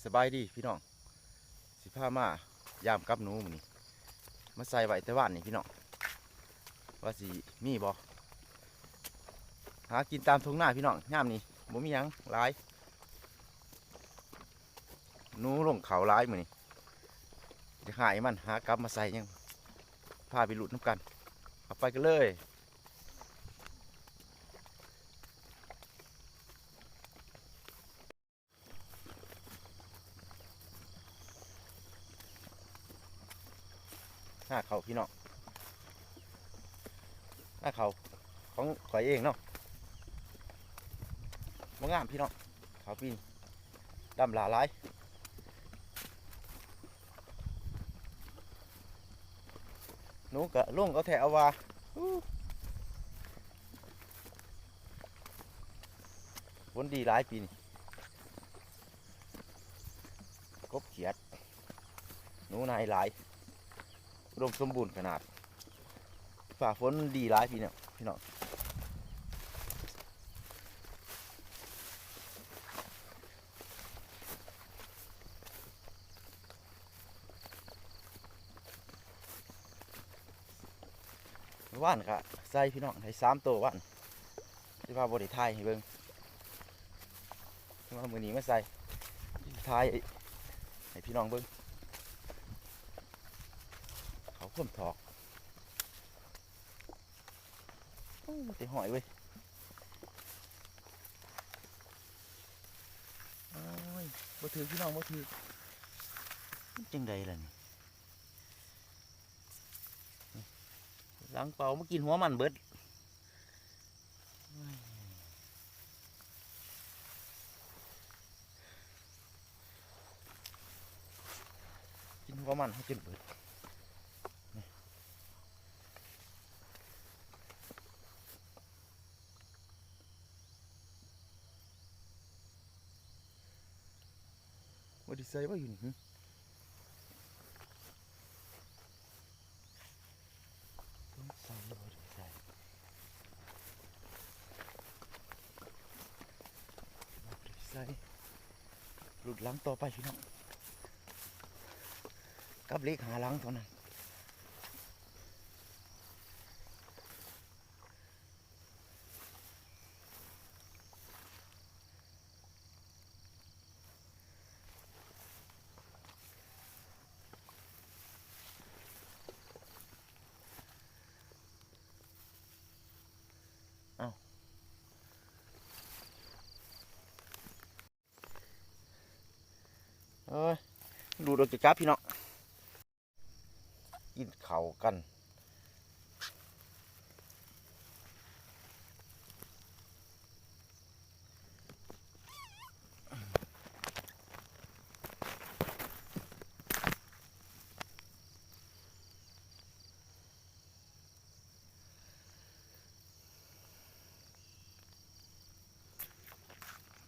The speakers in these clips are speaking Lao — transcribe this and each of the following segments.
ສະບາຍດີພີ່ນ້ອງ ຊິພາມາຢາມກັບໜູມື້ນີ້ ມາໃສ່ໄວ້ແຕ່ວານນີ້ພີ່ນ້ອງ ວ່າຊິມີບໍ່ ຫາກິນຕາມທົ່ງນາພີ່ນ້ອງ ຍາມນີ້ບໍ່ມີຫຍັງຫຼາຍ ໜູລົງເຂົ້າຫຼາຍມື້ນີ້ ຈະຫາຍມັນ ຫາກັບມາໃສ່ຍັງ ພາໄປລຸ້ນນຳກັນ ເອົາໄປກັນເລີຍ. ນາເຂົ້າພີ່ນ້ອງ ນາເຂົ້າຂອງຂ້ອຍເອງເນາະ ບໍ່ງາມພີ່ນ້ອງ ເຂົ້າປີນີ້ດຳຫຼ້າຫຼາຍ ໜູກະລົງເອົາແທ້ເອົາວ່າ ຝົນດີຫຼາຍປີນີ້ ກົບຂຽດ ໜູນາຍຫຼາຍ ອຸດົມສົມບູນຂະໜາດ ຟ້າຝົນດີຫຼາຍພີ່ນ້ອງ ພີ່ນ້ອງ ວານກະໃສ່ພີ່ນ້ອງ ໄດ້ສາມໂຕວານ ແຕ່ວ່າບໍ່ໄດ້ຖ່າຍໃຫ້ເບິ່ງ ແຕ່ວ່າມື້ນີ້ມາໃສ່ ຖ່າຍໃຫ້ພີ່ນ້ອງເບິ່ງ ເຂົ້າຄວາມຖອກ ໂອ້ ແຕ່ຫ້ອຍເວີຍ ໂອ້ຍ ບໍ່ຖືກພີ່ນ້ອງ ບໍ່ຖືກ ມັນຈັ່ງໃດລະນີ້? ຫຼັງເປົ່າມາກິນຫົວມັນເບິດ ກິນຫົວມັນໃຫ້ຈົນເບິດ ບໍ່ໄດ້ໃສ່ບໍ່ຢູ່ນີ້ຫື? ຕ້ອງໃສ່ ບໍ່ໄດ້ໃສ່ ບໍ່ໄດ້ໃສ່ ລຸ້ນຫຼັງຕໍ່ໄປພີ່ນ້ອງ ກັບເລກຫ້າຫຼັງເທົ່ານັ້ນ. ເອົ້າ ເອີຍ ດູດອອກຈາກກັບພີ່ນ້ອງ ກິນເຂົ້າກັນ.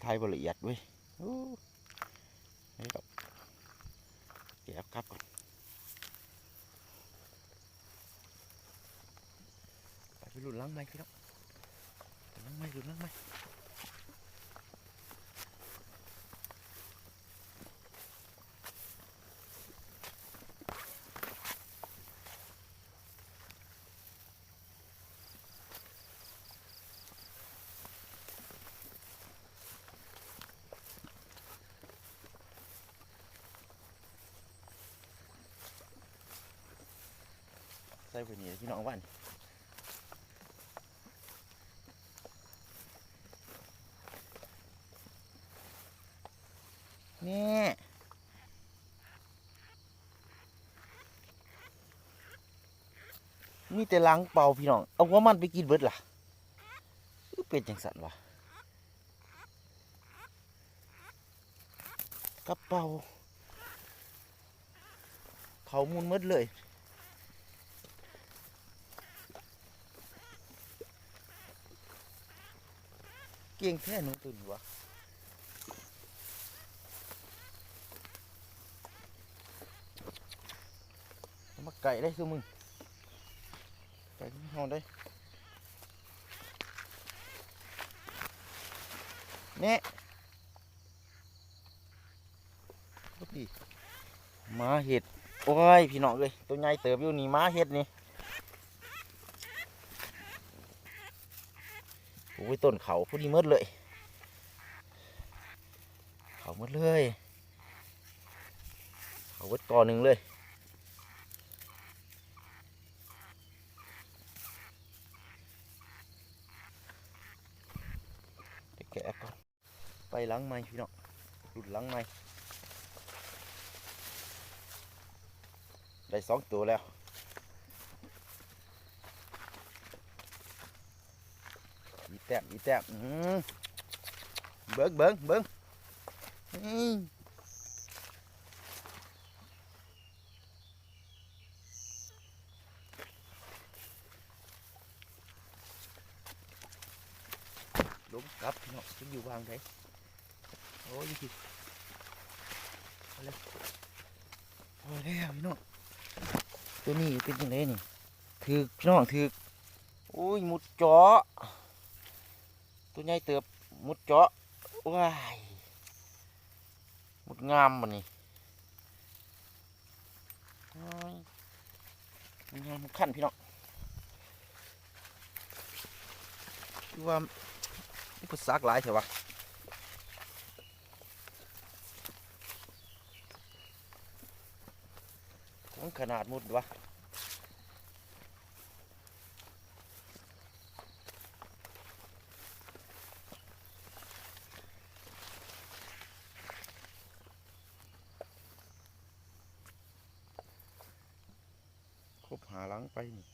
ຖ່າຍບໍ່ລະອຽດເວີຍ ໂອ້ ນີ້ດອກ ເກັບກັບກ່ອນ ໄປລຸ້ນຫຼັງໃໝ່ພີ່ນ້ອງ ຫຼັງໃໝ່ ລຸ້ນຫຼັງໃໝ່. ໃສ່ໄວ້ນີ້ແຫຼະພີ່ນ້ອງ ຫວ່ານ ນີ້ ມີແຕ່ຫຼັງເປົ່າພີ່ນ້ອງ ເອົາຫົວມັນໄປກິນເບິດລະ ຄືເປັນຈັ່ງຊັ້ນວະ ກະເປົາ ເຂົ້າມູນໝົດເລີຍ ເກັ່ງແທ້ໜູໂຕນີ້ຫວາ ມາໃກ້ເດ້ຊຸມມຶງ ໃກ້ເຮົາເດ້ ແນ່. ໂ ມາເຮັດ ໂອ້ຍ ພີ່ນ້ອງເອີຍ ໂຕໃຫຍ່ເຕີບຢູ່ນີ້ ມາເຮັດນີ້ ໂອ້ຍ ຕົ້ນເຂົ້າພໍດີໝົດເລີຍ ເຂົ້າໝົດເລີຍ ເຂົ້າເບິດກໍໜຶ່ງເລີຍ ໄປແກະກ່ອນ ໄປຫຼັງໃໝ່ພີ່ນ້ອງ ລຸ້ນຫຼັງໃໝ່ ໄດ້ສອງໂຕແລ້ວ ອີກແຕ້ມ ອີກແຕ້ມ ອືມ ເບິ່ງ ເບິ່ງ ເບິ່ງ ນີ້ ລົງກັບພີ່ນ້ອງ ຊິຢູ່ຫວ່າງໃດ ໂອ້ຍ ຢູ່ພີ້ ພໍແລ້ວ ພໍແລ້ວພີ່ນ້ອງ ໂຕນີ້ເປັນຈັ່ງໃດນີ້ ຖືກພີ່ນ້ອງ ຖືກ ໂອ້ຍ ມຸດເຈາະ ໂຕໃຫຍ່ເຕີບ ມຸດເຈາະ ວ້າຍ ມຸດງາມບັດນີ້ ໂອ້ຍ ງາມຄັນພີ່ນ້ອງ ຄືວ່າມີອຸປະສັກຫຼາຍແທ້ວະ ຂອງຂະໜາດມຸດວະ. ຄົບຫ້າຫຼັງໄປນີ້.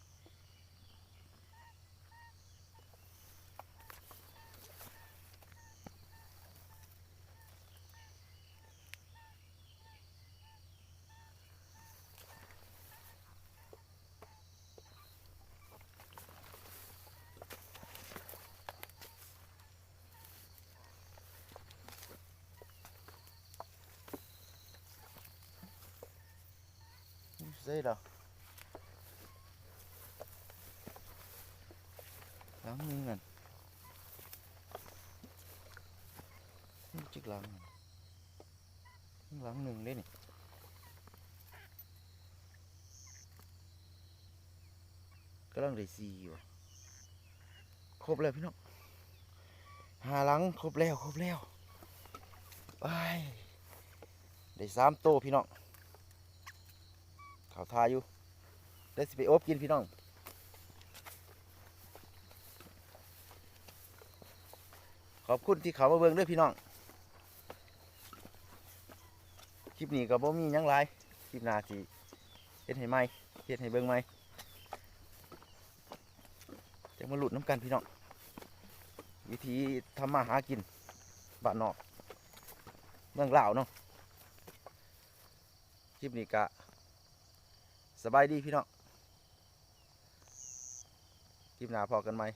ຢູ່ໃສລະ? ຫຼັງໜຶ່ງນັ້ນ ມັນຈັກຫຼັງ? ຫຼັງໜຶ່ງເດ້ນີ້ ກຳລັງໄດ້ສີ່ຢູ່ ຄົບແລ້ວພີ່ນ້ອງ ຫ້າຫຼັງ ຄົບແລ້ວ ຄົບແລ້ວ ໄປ ໄດ້ສາມໂຕພີ່ນ້ອງ ເຂົ້າທ່າຢູ່ ດຽວຊິໄປອົບກິນພີ່ນ້ອງ ຂອບຄຸນທີ່ເຂົ້າມາເບິ່ງເດີພີ່ນ້ອງ ຄລິບນີ້ກໍບໍ່ມີຫຍັງຫຼາຍ ຄລິບໜ້າຊິເຮັດໃຫ້ໃໝ່ ເຮັດໃຫ້ເບິ່ງໃໝ່ ຈະມາລຸ້ນນຳກັນພີ່ນ້ອງ ວິຖີທຳມາຫາກິນບ້ານນອກເມືອງລາວເນາະ ຄລິບນີ້ກະສະບາຍດີພີ່ນ້ອງ ຄລິບໜ້າພໍ້ກັນໃໝ່